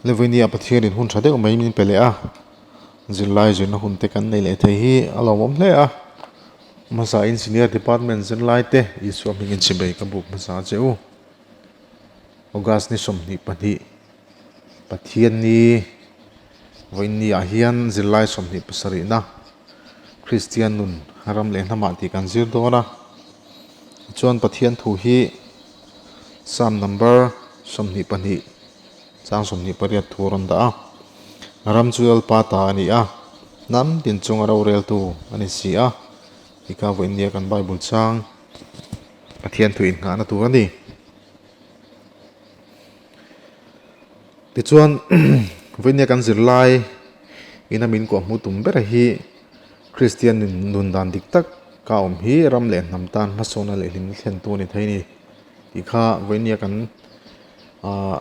Levinia Pathianin hun tha deuh mai min pe leh a, zirlai zirna hun te kan nei leh thei hi a lawmawm hle a. Hmasain Senior Department zirlai te Isua hmingin chibei ka buk hmasa che u. August ni 22 Pathianni vawiinni ah hian zirlai 27 na Kristian nun ram leh hnamah tih kan zir dawn a. Tichuan Pathian thu hi Psalm number 22 chang 28 thu a rawn dah a. Ram chu Lalpa ta a ni a, hnam tin chunga roreltu a ni si a tih kha vawiinnia kan Bible chang Pathian thu innghahna tur a ni. Tichuan vawinia kan zirlai ina min kuah hmu tum ber hi Kristian nun dan dik tak ka awm hi ram leh hnam tan hmasawnna leh hlimna thlen tu a ni thei a ni tih kha vawinia kan ah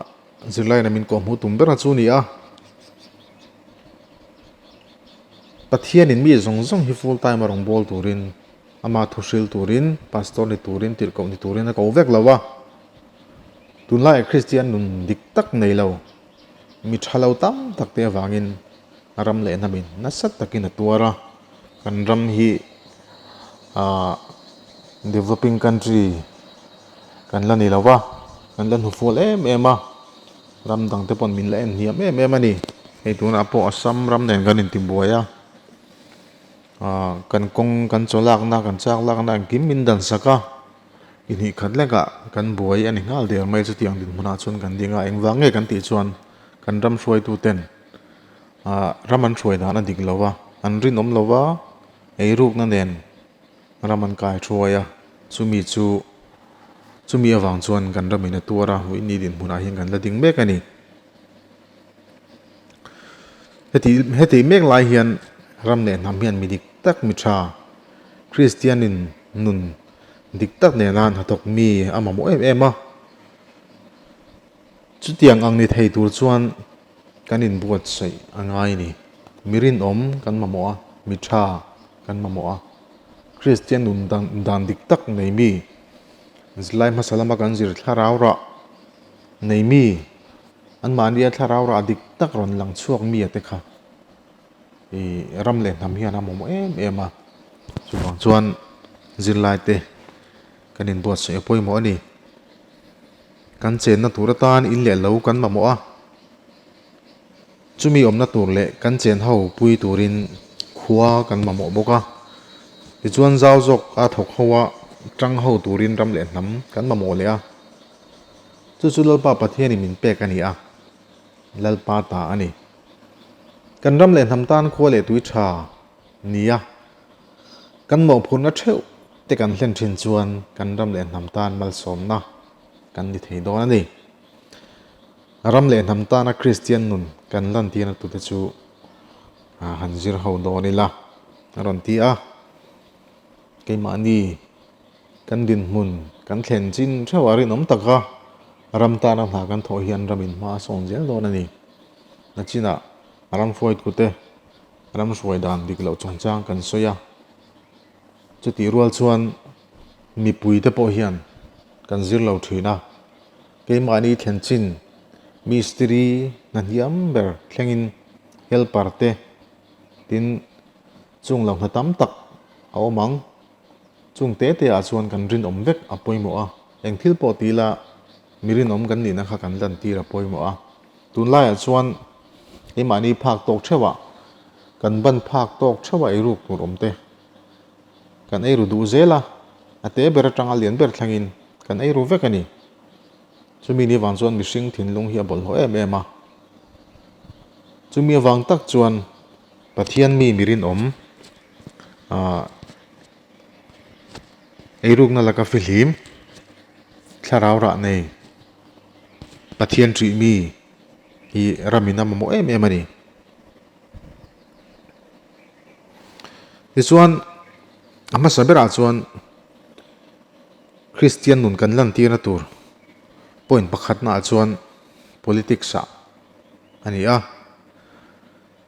zirlai ina min kuah hmu tum ber chu a ni a. Pathianin mi zawng zawng hi full time a rawn bawl turin Ama thu hril turin, pastor ni turin, tirhkoh ni turin a ko vek lo a. Tunlaiah Kristian nun dik tak nei lo, mi tha lo tam tak te avangin a ram leh hnamin nasa takin a tuar a. Kan ram hi ah developing country kan la ni lo va, kan la hnufual em em a, ram dang te pawn min la en hniam em em a ni. Hei tunah pawh Assam ram nen kan intibuai a. Aaa kan kawng kan chaw lakna kan chak lakna engkim min dan sak a inhnih khat lekah kan buai a ni nghal der mai chutiang dinhmunah chuan kan ding a engvang nge kan tih chuan kan ram hruaitu ten aaa ram an hruai dan a dik lo a an rinawm lo va eirukna nen ram an kai thuai a chumi chu chumi avang chuan kan ramin a tuar a vawiin dinhmunah hian kan la ding mek a ni. Heti heti mek lai hian ram leh hnam hian mi dik tak mi tha Kristianin nun dik tak nena hnathawk mi a mamawh em em a. Chutiang ang ni thei tur chuan kan inbuatsaih a ngai a ni. Mi rinawm kan mamawh a, mi tha kan mamawh a. Kristian nun dan dan dik tak nei mi zirlai hmasa lama kan zir thlarau rah nei mi Anmahnia thlarau rah dik tak rawn lang chhuak mi a te kha ih ram leh hnam hian a mamawh em em a, chuvang chuan zirlai te kan inbuatsaih a pawimawh a ni. Kan chenna tur atan in leh lo kan mamawh a, chumi awmna tur leh kan chen ho pui turin khua kan mamawh bawk a, tichuan zau zawk a thawk ho a tang ho turin ram leh hnam kan mamawh leh a. Chu chu Lalpa Pathianin min pek a ni a, Lalpa ta a ni. Kan ram leh hnam tan khua leh tui tha ni a, kan mawhphurhna theuh te kan hlen thin chuan kan ram leh hnam tan malsawmna kan ni thei dawn a ni. Ram leh hnam tana Kristian nun kan lantirna tute chu han zir ho dawn ila a rawn ti a, keimahni Kan dinhmun kan thlen chin theuh a rinawm tak a, ram tana hna kan thawh hian ramin hma a sawn zel dawn a ni. Nachinah ram hruaitute ram hruai dan dik loh chungchang kan sawi a, chutih rual chuan mipuite pawh hian kan zir lo thin a, keimahni thlen chin mistiri hna hniam ber thlengin helper te tin chung lo hna tam tak a awm ang. Chung te te ah chuan kan rinawm vek a pawimawh a, eng thil pawh ti ila mi rinawm kan nihna kha kan lantir a pawimawh a. Tunlaiah chuan keimahni phak tawk theuhah kan ban phak tawk theuhah eiruk tur awm te kan eiru duh zel a, a te ber atanga lian ber thlengin kan eiru vek a ni. Chumi ni vang chuan mihring thinlung hi a bawlhhlawh em em a. Chumi avang tak chuan Pathian mi mi rinawm ah eirukna laka fihlim thlarau rah nei Pathian ṭih mi hi ramin a mamawh em em a ni. Tichuan a hmasa berah chuan Kristian nun kan lantirna tur point pakhatnaah chuan politics ah a ni a.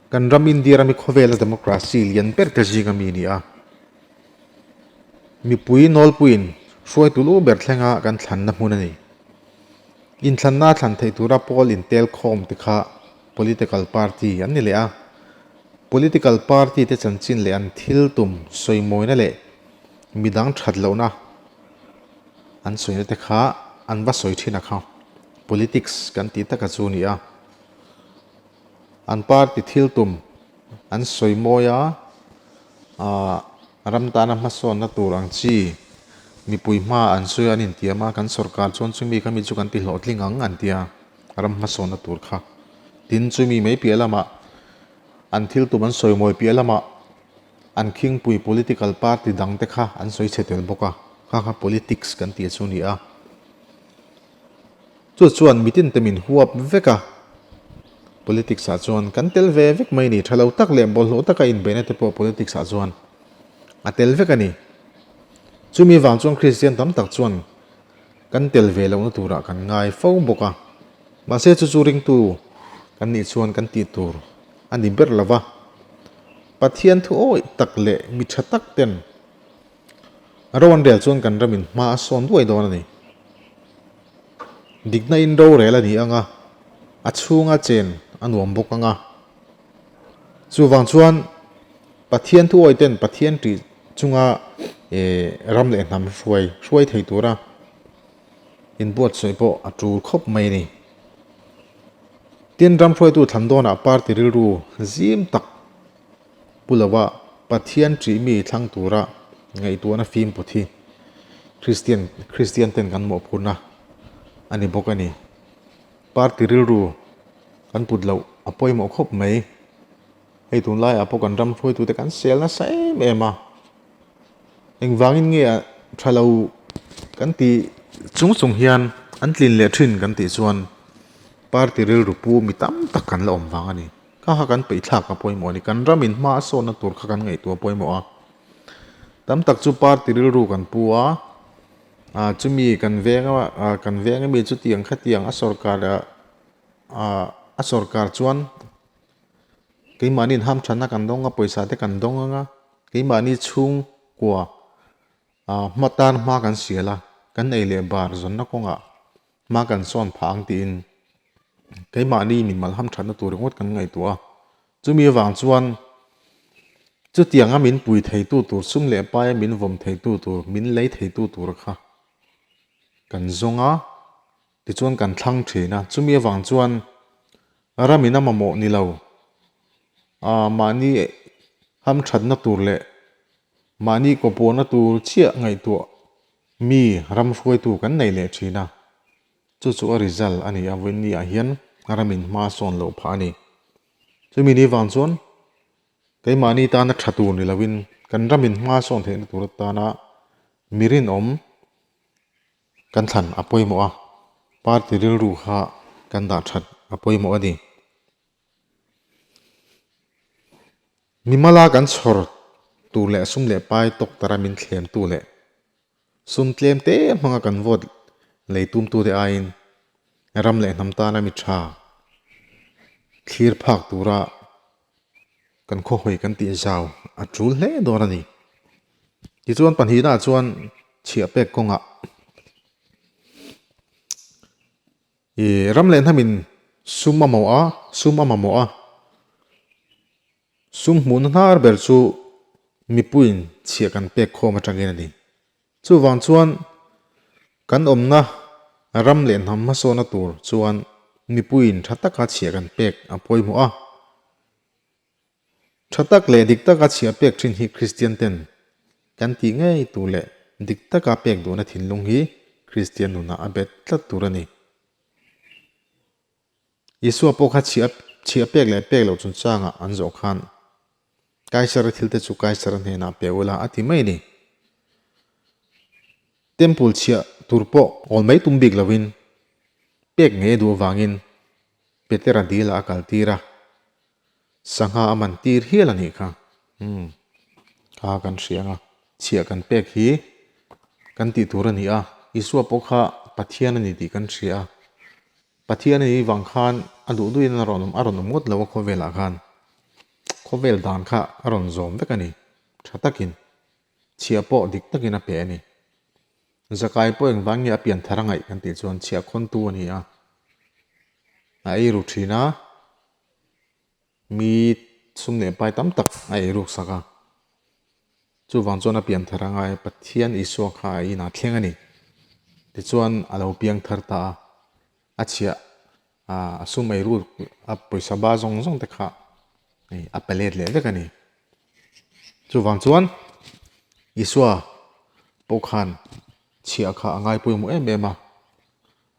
Kan ram India rami khawvela democracy lian ber te zinga mi a ni a. Mipui nawlpuiin hruaitu lu ber thlenga kan thlanna hmun a ni. Inthlanna thlan theih tura pawl intel khawm te kha. Political party an ni leh a. Political party te chanchin leh an thil tum sawimawina leh midang that lohna an sawina te kha an va sawi thin a kha. Politics kan tih taka chu a ni a. An party thil tum an sawi mawi a, aah ram tana hmasawnna tur ang chi mipui hma an sawi a an intiam a, kan sorkar chuan chumi kha mi chu kan ti hlawhtling ang an ti a, ram hmasawnna tur kha. Tin, chumi mai piah lamah an thil tum an sawi mawi piah lamah an khingpui political party dang te kha an sawi chhe tel bawk a, kha kha politics kan tih chu a ni a. Chu chuan mitin te min huap vek a, politics ah chuan kan tel ve vek mai a ni. Tha lo tak leh bawlhhlawh taka inbeihna te pawh politics ah chuan a tel vek a ni. Chumi vang chuan Kristian tam tak chuan kan tel ve lohna turah kan ngai fo bawk a. Mahse chu chu ringtu kan nih chuan kan tih tur a ni ber lo va. Pathian thu awih tak leh mi tha tak ten Ro an rel chuan kan ramin hma a sawn duai dawn a ni. Dikna in rorel a ni ang a, a chhunga chen a nuam bawk ang a. Chuvang chuan Pathian thuawi ten Pathian ṭih chunga ram leh hnam hruai hruai thei tura inbuatsawi pawh a ṭul khawp mai a ni. Tin, ram hruaitu thlan dawnah party rilru zim tak Pu Lova Pathian ṭih mi thlang tura ngaihtuahna fim put hi Kristian Kristian ten kan mawhphurhna a ni bawk a ni. Party rilru kan put loh a pawimawh khawp mai. Hei tunlaiah pawh kan ram hruaitute kan sel nasa em em a. Engvangin nge a tha lo kan tih chung chung hian an tlin leh thin kan tih chuan party rilru pu mi tam tak kan la awm vang a ni. Kha kha kan peih thlak a pawimawh a ni. Kan ramin hma a sawnna tur kha kan ngaihtuah pawimawh a. Tam tak chu party rilru kan pu a, ah chumi kan veng a kan veng ami chutiang khatiang a sorkar ah a sorkar chuan keimahni inhamthanna kan dawng a, pawisa te kan dawng ang a, keimahni chhungkua ah hma tan hma kan sial a, kan ei leh bar zawnna kawngah Hma kan sawn phah ang tiin keimahni mimal hamthatna tur ringawt kan ngaihtuah a, chumi avang chuan chutianga min pui theitu tur sum leh paia min vawm theitu tur, min lei theitu tur kha kan zawng a, tichuan kan thlang thin a, chumi avang chuan ramin a mamawh ni lo, ah mahni hamthatna tur leh mahni kawpawhna tur chiah ngaihtuah Mi ram hruaitu kan nei leh thin a, chu chu a result a ni a, vawiin ah hian ramin hma a sawn loh phah a ni. Chumi ni vang chuan keimahni tana tha tur ni loin kan ramin hma sawn theihna tur atana mi rinawm kan thlan a pawimawh a, party rilru kha kan dah that a pawimawh a ni. Mimala kan chhawr tur leh sum leh pai tawk tara min thlem tu leh sum tlem te hmanga kan vote lei tum tu te aiin ram leh hnam tana mi tha thlir phak tura kan khawhawi kan tih zau a tul hle dawn a ni. Tichuan pahnihnaah chuan chhiah pek kawngah Ih ram leh hnamin sum a mawh a, sum a mamawh a. Sum hmuhna hnar ber chu mipuiin chhiah kan pek khawm atangin a ni. Chuvang chuan kan awmna ram leh hnam hmasawna tur chuan mipuiin tha taka chhiah kan pek a pawimawh a. Tha tak leh dik taka chhiah pek thin hi Kristian ten kan tih ngei tur leh dik taka pek duhna thinlung hi Kristian nunah a bet tlat tur a ni. Isua pawh kha chhiah chhiah pek leh pek loh chungchangah an zawh khan Kaisara thilte chu Kaisara hnenah pe ula a ti mai a ni. Temple chhiah tur pawh awl mai tum bik loin pek ngei a duh avangin Petera dil ah a kal tir a, sangha a man tir hial a nih kha. Umm, kha kan hria ang a, chhiah kan pek hi kan tih tur a ni a, Isua pawh kha Pathian a ni tih kan hria a, Pathian a nih vang khan a duh duhin a rawn awm a rawn awm ngawt lo a khawvelah khan, khawvel dan kha a rawn zawm vek a ni, tha takin, chhiah pawh dik takin a pe a ni. Zakai pawh engvang nge a pian thar a ngaih kan tih chuan chhiah khawntu a ni a, a ei ru thin a. Mi sum leh pai tam tak a ei ruk sak a. Chuvang chuan a pian thar anga Pathian Isua kha a inah thleng a ni. Tichuan a lo piang thar ta a, a chhiah a sum ei ruk a pawisa ba zawng zawng te kha a pe let leh vek a ni. Chuvang chuan Isua pawh khan chhiah kha a ngai pawimawh em em a.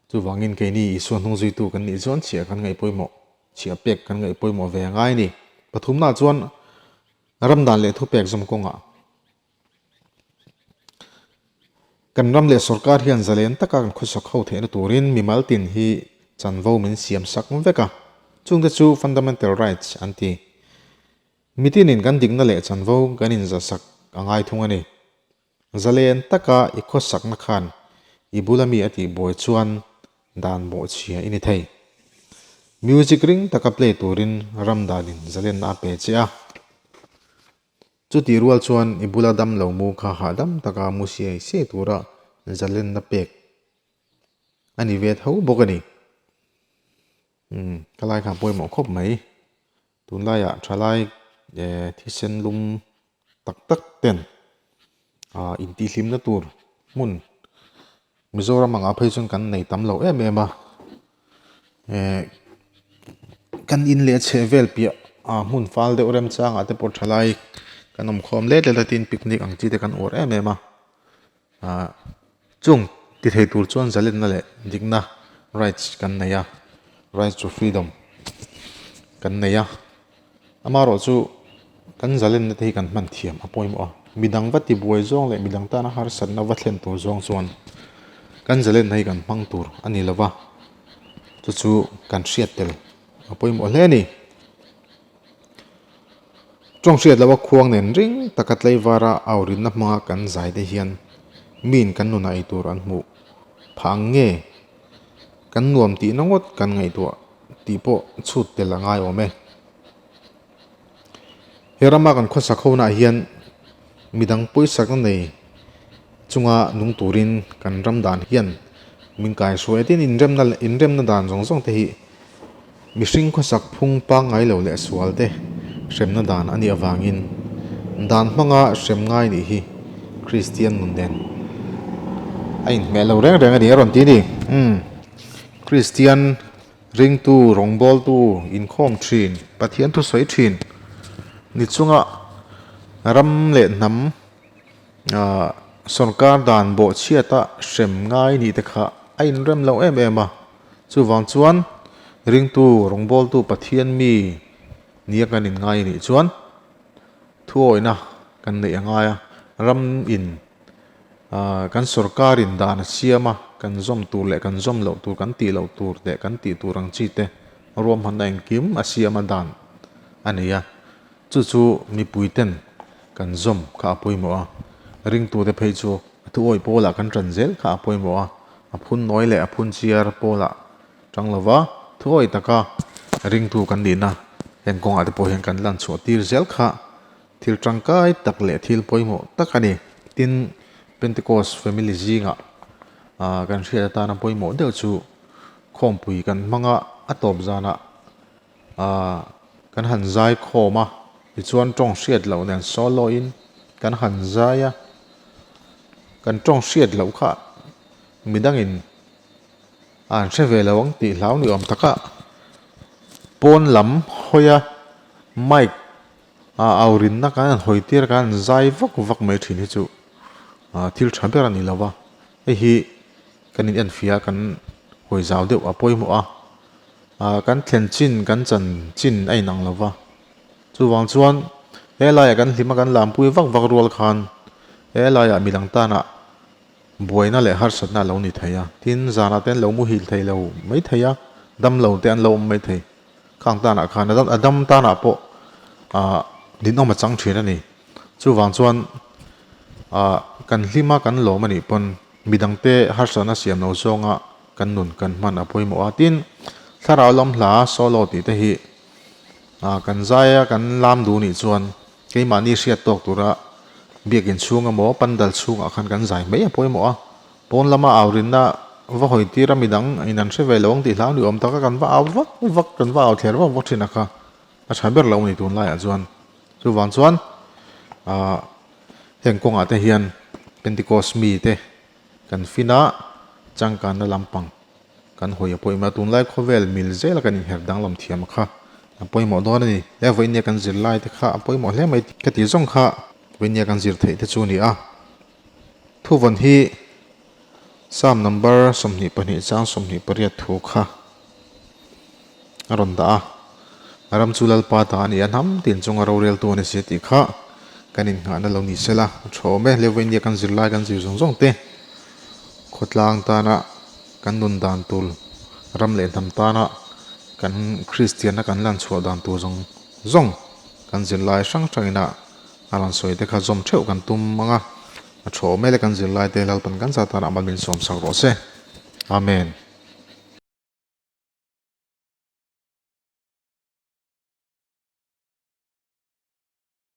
Chuvangin keini Isua hnung zuitu kan nih chuan chhiah kan ngaih pawimawh, chhiah pek kan ngaih pawimawh ve a ngai a ni. Pathumnaah chuan ram dan leh thupek zawm kawngah kan ram leh sorkar hian zalen taka kan khawsak ho theihna turin mimal tin hi chanvo min siam sak vek a. Chungte chu fundamental rights an ti. Mitinin kan dikna leh chanvo kan inzahsak a ngai thung a ni. Zalen taka i khawsakna khan i bula mi a tih buai chuan dan bawhchhia i ni thei. Music ring taka play turin ram danin zalenna a pe che a. Chutih rual chuan i bula dam lo mu kha hahdam taka mu siai siai tura zalenna pek a ni ve tho bawk a ni. Umm, ka lai kha pawimawh khawp mai. Tunlaiah thalai thisen lum tak tak ten ah intihhlimna tur hmun Mizoram angah phei chuan kan nei tam lo em em a eh kan in leh chheh vel piah ah hmun fal deuh remchangah te pawh thalai kan awm khawm let let a tin picnic ang chi te kan uar em em a ah chung ti thei tur chuan zalenna leh dikna rights kan nei a rights to freedom kan nei a. Amaherawh chu kan zalenna te hi kan hman thiam a pawimawh a, midang va tibuai zawng leh midang tana harsatna va thlen tur zawng chuan kan zalenna hi kan hmang tur a ni lova, chu chu kan hriat tel a pawimawh hle a ni. Tawng hriat loha khuang nen ring taka tleivara aurinna hmanga kan zai te hian miin kan nunah eitur an hmuh phah ang nge? Kan nuam tihna ngawt kan ngaihtuah tih pawh chhut tel a ngai awm e. He rama kan khawsak ho-naah hian midang pawisakna nei chunga nung turin kan ram dan hian min kaihruai a. Tin, inremna leh inremna dan zawng zawng te hi mihring khawsak phung pangngai lo leh sual te hremna dan a nih avangin dan hmanga hrem ngai nih hi Kristian nun nen a inhmeh lo reng reng a ni a rawn ti a ni. Umm Kristian Ringtu, rawngbawltu, inkhawm thin, Pathian thusawi thin ni chunga ram leh hnam sawrkar dan bawhchhiata hrem ngai nih te kha a inrem lo em em a. Chuvang chuan ringtu, rawngbawltu, Pathian mi nia kan inngai nih chuan thuawihna kan neih a ngai a, ram in Kan sorkarin dan a siam a, kan zawm tur leh kan zawm loh tur, kan tih loh tur leh kan tih tur ang chi te ruahmanna engkim a siam a dan a nei a. Chu chu mipui ten kan zawm kha a pawimawh a, ringtute phei chu a thuawih pawlah kan ṭan zel kha a pawimawh a, a phun nawi leh a phun chiar pawlah ṭang lova thuawih taka ringtu kan nihna heng kawngah te pawh hian kan lan chhuah tir zel kha Thil tangkai tak leh thil pawimawh tak a ni. Tin, Pentecost family zingah kan hriat atana pawimawh deuh chu khawmpui kan hmang a, a tawp zanah kan han zai khawm a, tichuan tawng hriat loh nen solo in kan han zai a, kan tawng hriat loh kha midangin an hre ve lo ang tih hlau ni awm taka pawn lam hawi a mic A aurinna kan han hawi tir a, kan han zai vak vak mai thin hi chu thil tha ber a ni lo va, hei hi kan in enfiah a kan hawi zau deuh a pawimawh a, kan thlen chin kan chan chin a inang lo va, chuvang chuan he laiah kan hlim a kan lampui vak vak rual khan he laiah midang tanah buaina leh harsatna a lo ni thei a, tin zanah te an lo muhil thei lo mai thei a, damlo te an lo awm mai thei. Khang tanah khan a dam tanah pawh ah ninawm a chang thin a ni. Chuvang chuan ah kan hlim a kan lawm a nih pawn midangte harsatna siam lo zawnga kan nun kan hman a pawimawh a. Tin, thlarau lam hla solo tih te hi ah kan zai a kan lam duh nih chuan keimahni hriat tawk tura biakin chhung emaw pandal chhungah khan kan zai mai a pawimawh a. Pawn lama au rinna va hawi tir a midang in an hre ve lo ang tih hlau ni awm taka kan va au vak vak kan va au thler vak vak thin a kha. A tha ber lo a ni tunlaiah chuan. Chuvang chuan ah heng kawngah te hian Pentecost mite kan fin a, changkanna lampang kan hawi a pawimawh a, tunlai khawvel mil zela kan inher danglam thiam kha a pawimawh dawn a ni. He vawinia kan zirlai te kha a pawimawh hle mai ka tih zawng kha vawinia kan zir theih te chu a ni a. Thuvawn hi Psalm number 22 chang 28 thu kha a rawn dah a, a ram chu Lalpa ta a ni a, hnam tin chunga roreltu a ni si tih kha kan innghahna lo ni sela a tha awm e. Leuva India kan zirlai kan zir zawng zawng te khawtlang tana kan nun dan tur ram leh hnam tana kan Kristianna kan lan chhuah dan tur zawng zawng kan zirlai hrang hrangin a a rawn sawi te kha zawm theuh kan tum ang a, a tha awm e le kan zirlai te Lalpan kan zah tana amal min sawmsak rawh se. Amen.